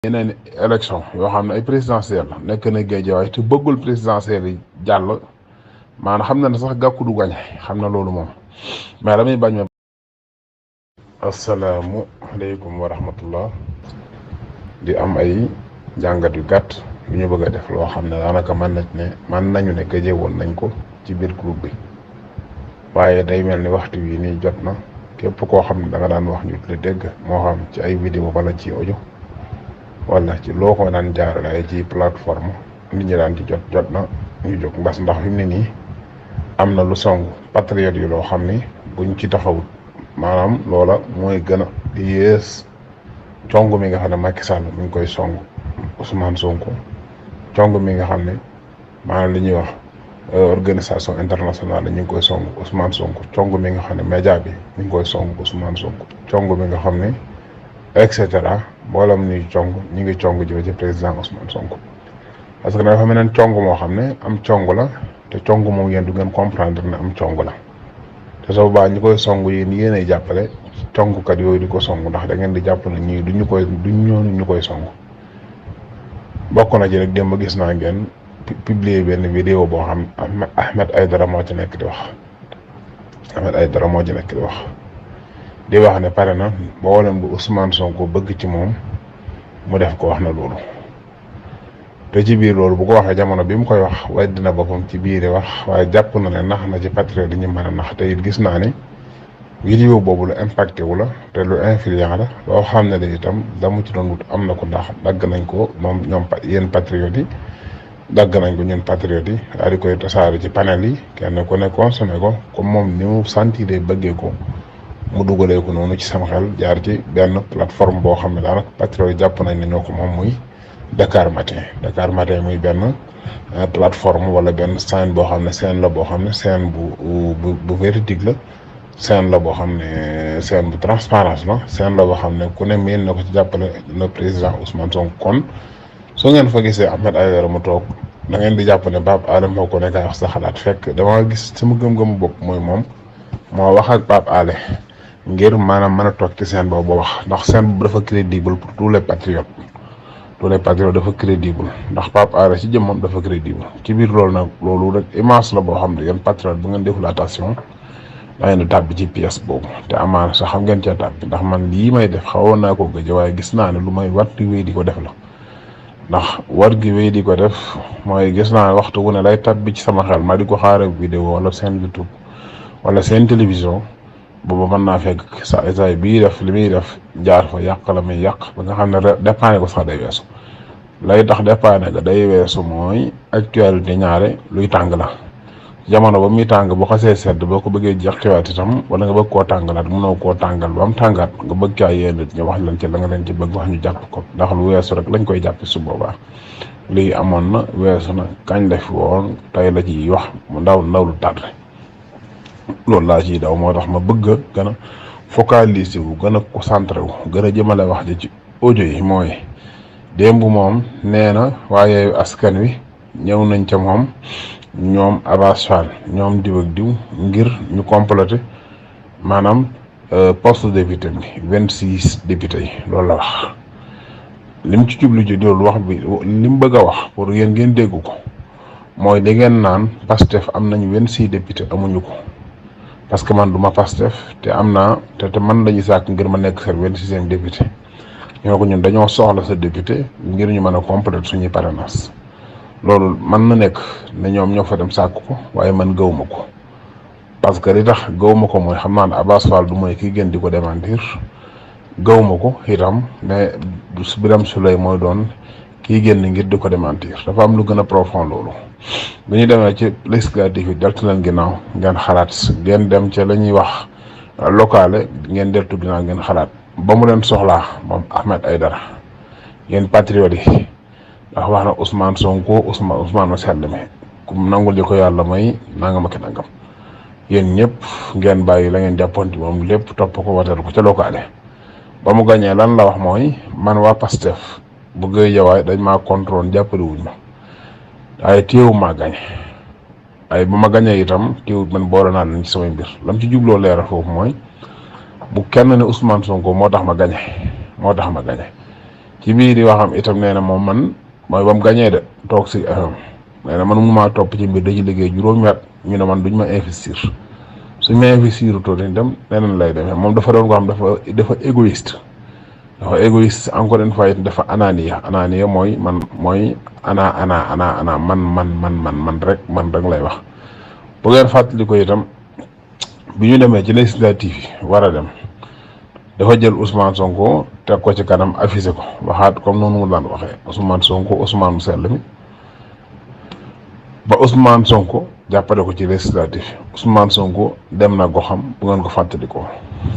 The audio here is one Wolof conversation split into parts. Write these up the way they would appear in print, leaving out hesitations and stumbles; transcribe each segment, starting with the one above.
yeneen élection yoo xam ne ay présidentielle nekk na Guédiawaye te bëggul présidentielle yi jàll maanaam xam na ne sax gàkku du gañe xam na loolu moom mais la muy bañ ma asalaamu aleykum wa rahmatullah di am ay jàngat yu gàtt yu ñu bëgg a def loo xam ne daanaka man nañu ne gëjee woon nañ ko ci biir groupe bi waaye day mel ni waxtu wi nii jot na képp koo xam ne da nga daan wax ñu la dégg moo xam ci ay vidéo wala ci audio wala ci loo ko daan jaarale ci plateforme nit ñi daan ci jot na ñu jóg mbas ndax fi mu ne nii am na lu song patriote yi loo xam ni buñ ci taxawut maanaam loola mooy gën a yées cong mi nga xam ne Macky Sall mi ngi koy song Ousmane Sonko cong mi nga xam ne maanaam li ñuy wax organisation internationale ñu ngi koy song Ousmane Sonko cong mi nga xam ne média bi mi ngi koy song Ousmane Sonko cong mi nga xam ne et cetera mboolem ñuy cong ñi ngi cong jëme ci président Ousmane Sonko parce que dafa mel ne cong moo xam ne am cong la te cong moom yéen du ngeen comprendre ne am cong la te soo baa ñi koy song yéen ay jàppale congkat yooyu di ko song ndax da ngeen di jàpp ne ñii duñ ñoonu ñu koy song bokk na ci rek démb gis naa ngeen publier benn vidéo boo xam Ahmed Aïdara moo ci nekk di wax di wax ne pare na mboolem bu Ousmane Sonko bëgg ci moom mu def ko wax na loolu te ci biir loolu bu ko waxee jamono bi mu koy wax waaye dina boppam ci biir wax waaye jàpp na ne nax na ci patriote yi ñu mën a nax te it gis naa ne vidéo boobu lu impacté wu la te lu influent la loo xam ne de itam la mu ci doon wut am na ko ndax dagg nañ ko moom ñoom yéen patriote yi dagg nañ ko ñun patriote yi daal di koy tasaare ci panel yi kenn ku ne consommé ko comme moom ni mu sentiré bëggee ko mu dugalee ko noonu ci sama xel jaar ci benn plateforme boo xam ne daanaka patriote yi jàpp nañ ne ñoo ko moom muy Dakar Matin muy benn plateforme wala benn chaîne boo xam ne chaîne la boo xam ne chaîne bu véridique la chaîne la boo xam ne chaîne bu transparence la chaîne la boo xam ne ku ne miin na ko ci jàppale le président Ousmane Sonko kon soo ngeen fa gisee Ahmed Aïdara mu toog da ngeen di jàpp ne Pape Alé moo ko nekk wax sa xalaat fekk dama gis sama gëm-gëmu bopp mooy moom moo wax ak Pape Alé ngir maanaam mën a toog ci scène boobu wax ndax scène boobu dafa crédible pour tous les patriotes dafa crédible ndax Pape Alé ci jëmmam dafa crédible ci biir loolu nag loolu rek image la boo xam ne yéen patriote bu ngeen deful attention da ngeen di tàbbi ci pièce boobu te amaana sax xam ngeen cee tàbbi ndax man lii may def xawoon naa ko gëj waaye gis naa ne lu may war di wéy di ko def la ndax war gi wéy di ko def mooy gis naa waxtu wu ne lay tàbbi ci sama xel ma di ko xaare vidéo wala seen YouTube wala seen télévision boobu mën naa fekk saa bii def li muy def jaar fa yàq la muy yàq ba nga xam ne dépanné ko sax day weesu lay tax dépanné ga day weesu mooy actualité ñaare luy tàng la jamono ba muy tàng bu xasee sedd boo ko bëggee jeqiwaat itam wala nga bëgg koo tàngalaat mënoo koo tàngal ba mu tàngaat nga bëgg caa yéen nit ñi wax leen ci la nga leen ci bëgg wax ñu jàpp ko ndax lu weesu rek lañ koy jàpp su boobaa lii amoon na weesu na kañ la fi woon tey la ci wax mu ndaw lu tardé loolu laa ciy daw moo tax ma bëgg a gën a focaliser wu gën a concentré wu gën a jëmale wax ji ci audio yi mooy démb moom nee na waaye askan wi ñëw nañ ca moom ñoom Abass Fall ñoom diw ak diw ngir ñu complété maanaam poste député bi 26 députés yi loolu la wax lim ci jublu ji loolu wax bi lim bëgg a wax pour yéen ngeen dégg ko mooy da ngeen naan Pastef am nañu 26 députés amuñu ko parce que man du ma Pastef te am naa te man lañuy sàkk ngir ma nekk seen 26e député ñoo ko ñun dañoo soxla sa député ngir ñu mën a compléter suñuy parrainage loolu mën na nekk ne ñoom ñoo fa dem sàkk ko waaye man gëwuma ko parce que li tax gëwuma ko mooy xam naa ne Abass Fall du mooy kii gën di ko démentir gëwuma ko itam ne Birame Souleye mooy doon kii génn ngir di ko démentir dafa am lu gën a profond loolu bu ñu demee ci législative yi deltu leen ginnaaw ngeen xalaat ngeen dem ca la ñuy wax locale ngeen deltu ginnaaw ngeen xalaat ba mu leen soxlaa moom Ahmed Aïdara yéen patriotes yi ndax wax na Ousmane Sonko Ousmane ma sell mi ku nangul li ko yàlla may nangam ak nangam yéen ñëpp ngeen bàyyi la ngeen jàppoon ci moom lépp topp ko wateel ko ca locale ba mu gañee lan la wax mooy man waa Pastef bu Guédiawaye dañ maa contrôle jàppale wuñ ma waaye téewu maa gañe waaye ba ma gañee itam téewut man boole naa leen ci samay mbir lam ci jubloo leeral foofu mooy bu kenn ne Ousmane Sonko moo tax ma gañe ci biir di waxam itam nee na moom man mooy ba mu gañee de toog si FM nee na man mënumaa topp ci mbir da ci liggéey juróomi at ñu ne man duñ ma investir suñ ma investir tool yi dem neneen lay demee moom dafa doon ko xam dafa égoïste encore une fois it dafa ananiya mooy ana man rek lay wax. bu ngeen fàttali ko itam bi ñu demee ci législative yi war a dem dafa jël Ousmane Sonko teg ko ci kanam affiché ko waxaat comme noonu mu daan waxee Ousmane Sonko Ousmane mu sell mi ba Ousmane Sonko jàppale ko ci législative Ousmane Sonko dem na goxam bu ngeen ko fàttali ko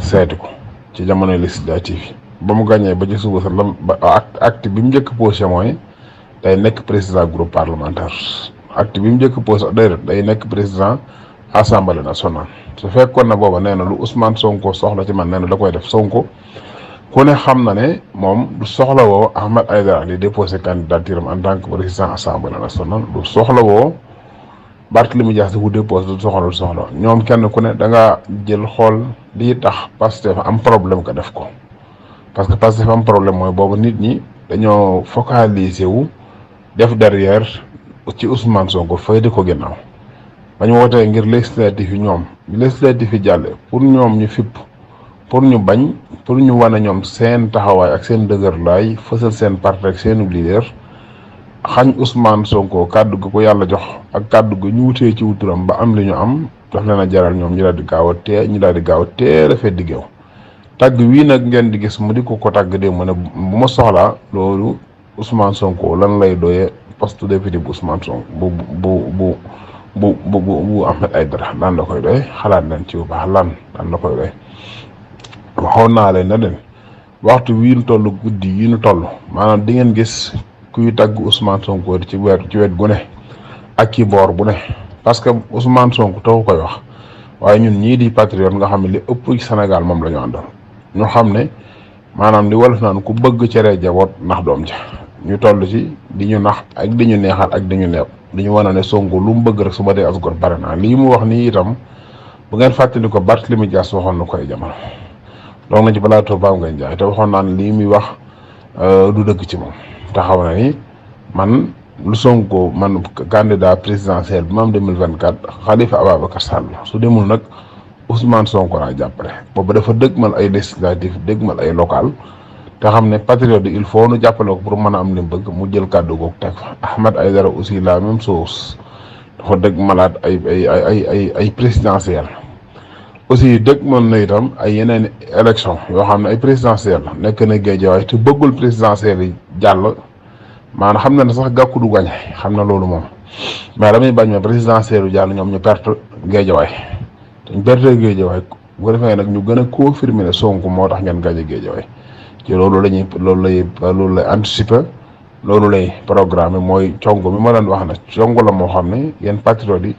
seeti ko ci jamono législative yi ba mu gàñee ba ci suba sa lam ba acte bi mu njëkk posé mooy day nekk président groupe parlementaire acte bi mu njëkk posé day nekk président assemblée nationale su fekkoon na booba nee na lu Ousmane Sonko soxla ci man nee na da koy def Sonko ku ne xam na ne moom du soxla woo Ahmed Aïdara di déposé candidature am en tant que président assemblée nationale du soxla woo Barthélémy Dias di ko déposé du soxla ñoom kenn ku ne da nga jël xool lii tax Pastef am problème ko def ko parce que Pastef am problème mooy boobu nit ñi dañoo focaliser wu def derrière ci Ousmane Sonko fay di ko ginnaaw ba ñu wootee ngir législatif yi ñoom législatif yi jàlle pour ñoom ñu fipp pour ñu bañ pour ñu wane ñoom seen taxawaay ak seen dëgër laay fësal seen parti ak seenu leader xañ Ousmane Sonko kàddu gi ko yàlla jox ak kàddu gi ñu wutee ci wuturam ba am li ñu am daf leen a jaral ñoom ñu daal di gaaw a teel a fee diggéew tàgg wii nag ngeen di gis mu di ko tàgg de mu ne bu ma soxlaa loolu Ousmane Sonko lan lay doyee poste député bu Ousmane Sonko bu Ahmed Aïdara daan la koy doy xalaat leen ci bu baax daan la koy doy waxoon naa leen na leen waxtu wii nu toll guddi yi nu toll maanaam di ngeen gis kuy tàgg Ousmane Sonko ci wet gu ne ak ci boor bu ne parce que Ousmane Sonko taxu koy wax waaye ñun ñii di patriote nga xam ne li ëpp ci Sénégal moom la ñu àndal ñu xam ne maanaam li wolof naan ku bëgg cere jaboot ndax doom ja ñu toll ci di ñu nax ak di ñu neexal ak di ñu neeb di ñu wane ne Sonko lu mu bëgg rek su ma dee asgor pare naa lii mu wax nii itam bu ngeen fàttali ko Barthélémy Dias waxoon na koy jamono donc na ci plateau Baam Ngagne Ndiaye te waxoon naa ne lii muy wax du dëgg ci moom taxaw na ni man lu Sonko man candidat présidentiel bi ma am 2024 Khalifa Ababacar Sall su demul nag Ousmane Sonko laa jàppale boobu dafa dëgmal ay législatif dëgmal ay local te xam ne patriote il faut nu jàppale ko pour mën a am li mu bëgg mu jël kàddu googu teg fa Ahmed Aïdara aussi la même chose dafa dëgg malaat ay présidentielle aussi dëgg mën na itam ay yeneen élection yoo xam ne ay présidentielle nekk na Guédiawaye te bëggul présidentielle yi jàll maanaam xam na ne sax gàkku du gañe xam na loolu moom mais damay bañ ma présidentielle yu jàll ñoom ñu perte Guédiawaye te ñu perte Guédiawaye bu ko defee nag ñu gën a confirmer ne Sonko moo tax ngeen gañe Guédiawaye ci loolu lay anticiper loolu lay programme mooy congo bi ma doon wax na congo la moo xam ne yéen patriotes yi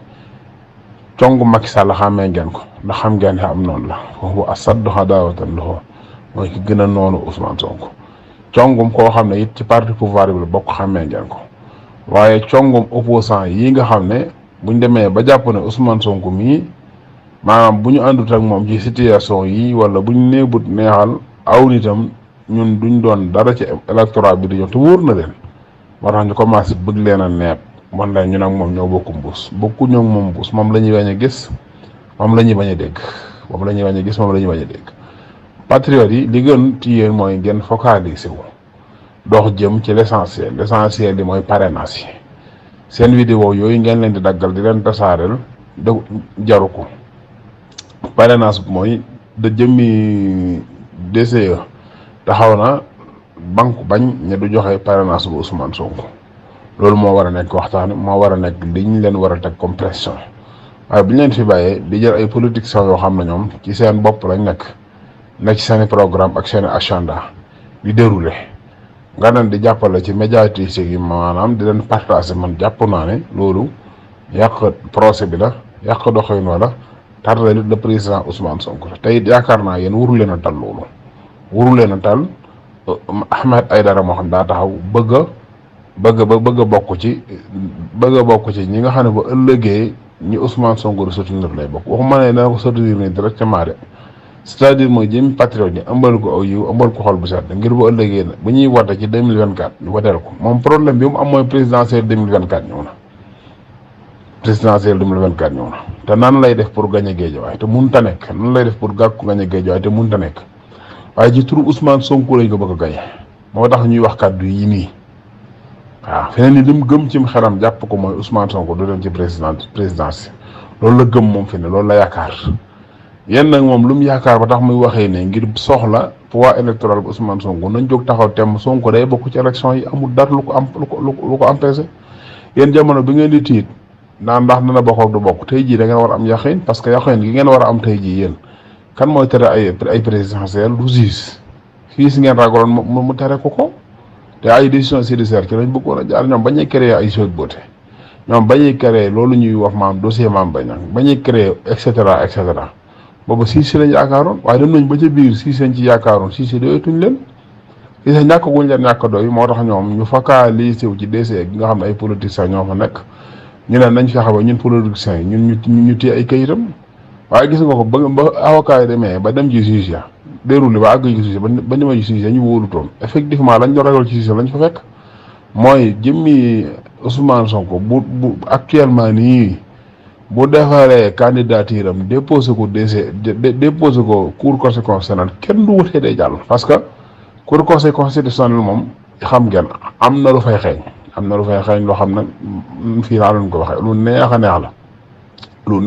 congo Macky Sall xàmmee ngeen ko ndax xam ngeen ne am noonu la foofu asaddu adaawatan lahu mooy ki gën a noonu Ousmane Sonko congum koo xam ne it ci parti pouvoir bi la bokk xàmmee ngeen ko waaye congum opposant yi nga xam ne buñ demee ba jàpp ne Ousmane Sonko mii maanaam bu ñu àndut ak moom ci situation yi wala buñ neebut neexal aw nitam ñun duñ doon dara ci électorat bi di ñëw te wóor na leen moo tax ñu commencé bëgg leen a neeb man la ñu nag moom ñoo bokku mbuus bokku ñoo moom mbuus moom la ñuy bañ a gis moom la ñuy bañ a dégg moom la ñuy bañ a gis moom la ñuy bañ a dégg patriotes yi li gën ci yéen mooy ngeen focaliser wu dox jëm ci l'essentiel li mooy parrainage yi seen vidéo yooyu ngeen leen di daggal di leen tasaareel de jaru ko parrainage bi mooy da jëmmi DCE taxaw na banque bañ ne du joxe parrainage bu Ousmane Sonko loolu moo war a nekk waxtaan moo war a nekk li ñu leen war a teg comme pression waaye bu ñu leen fi bàyyee di jël ay politiciens yoo xam ne ñoom ci seen bopp lañ nekk ci seen programme ak seen agenda di déroulé nga leen di jàppale ci médiatique yi maanaam di leen partager man jàpp naa ne loolu yàq procès bi la yàq doxalin wala tardé le président Ousmane Sonko te it yaakaar naa yéen waru leen a tal loolu waru leen a tal Ahmed Aïdara moo xam daa taxaw bëgg a bokk ci ñi nga xam ne ba ëllëgee ñi Ousmane Sonko di soutenir lay bokk waxuma ne dana ko soutenir ni directement de c'est-à-dire mooy jëm patriote yi ëmbal ko aw yiw ëmbal ko xol bu set ngir bu ëllëgee bu ñuy wote ci 2024 ñu woteel ko moom problème bi mu am mooy présidentielle 2024 ñëw na présidentielle 2024 ñëw na te nan lay def pour gagner Guédiawaye te mënut a nekk nan lay def pour gàkku gagner Guédiawaye te mënut a nekk waaye ci turu Ousmane Sonko lañ ko bëgg a gagner moo tax ñuy wax kàddu yi nii waaw feneen ni li mu gëm ci xelam jàpp ko mooy Ousmane Sonko du dem ci présidence loolu la gëm moom fi ne loolu la yaakaar yéen nag moom lu mu yaakaar ba tax muy waxee ne ngir soxla poids électoral bu Ousmane Sonko nañ jóg taxaw temm Sonko day bokk ci élection yi amul dara lu ko am lu ko empêché yéen jamono bi ngeen di tiit naan ndax dana bokk ak du bokk tey jii da ngeen war a am yaqin parce que yaqin gi ngeen war a am tey jii yéen kan mooy tere ay présidentielle du siis fii si ngeen ragaloon mu tere ko te ay décision judiciaire ci lañ bëggoon a jaar ñoom bañuy créer ay Sweet Beauté ñoom bañuy créer loolu ñuy wax maam dossier maam bañuy créer et cetera boobu Cissé lañ yaakaaroon waaye dem nañ ba ca biir Cissé ci yaakaaroon Cissé doyatuñ leen Cissé ñàkkaguñ leen ñàkk doy moo tax ñoom ñu focaliser wu ci DG gi nga xam ne ay politiciens ñoo fa nekk ñu ne nañ fexe ba ñun politiciens yi ñun ñu téye ay kayitam waaye gis nga ko ba avocat yi demee ba dem ci juge ya déroulé ba àgg ci juge ba demee ci juge ñu wóolutoon effectivement lañ doon ragal ci juge lañ fa fekk mooy jëmmi Ousmane Sonko bu actuellement nii bu defaree candidature am déposé ko déposé ko cour conseil constitutionnel kenn du wutee day jàll parce que cour conseil constitutionnel moom xam ngeen am na lu fay xeeñ loo xam ne fii laa leen ko waxee lu neex a neex la lu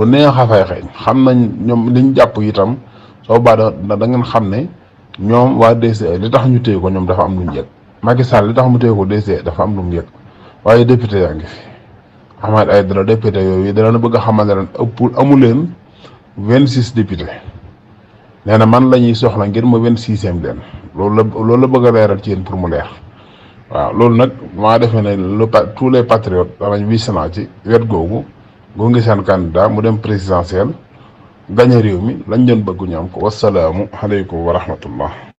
neex a fay xeeñ xam nañ ñoom liñ jàpp itam soo baa da ngeen xam ne ñoom waa DCE li tax ñu téye ko ñoom dafa am lu mu yëg Macky Sall li tax mu téye ko DCE dafa am lu mu yëg waaye député yaa ngi fi Ahmed Aïdara député yooyu dana bëgg a xamal ne leen amu leen 26 député nee na man la ñuy soxla ngir ma 26e leen loolu la bëgg a leeral ci yéen pour mu leer waaw loolu nag maa defee ne tous les patriotes danañ wis naa ci wet googu gunge seen candidat mu dem présidentiel gañe réew mi lañ doon bëgg ñu am ko wasalaamu aleykum wa rahmatullah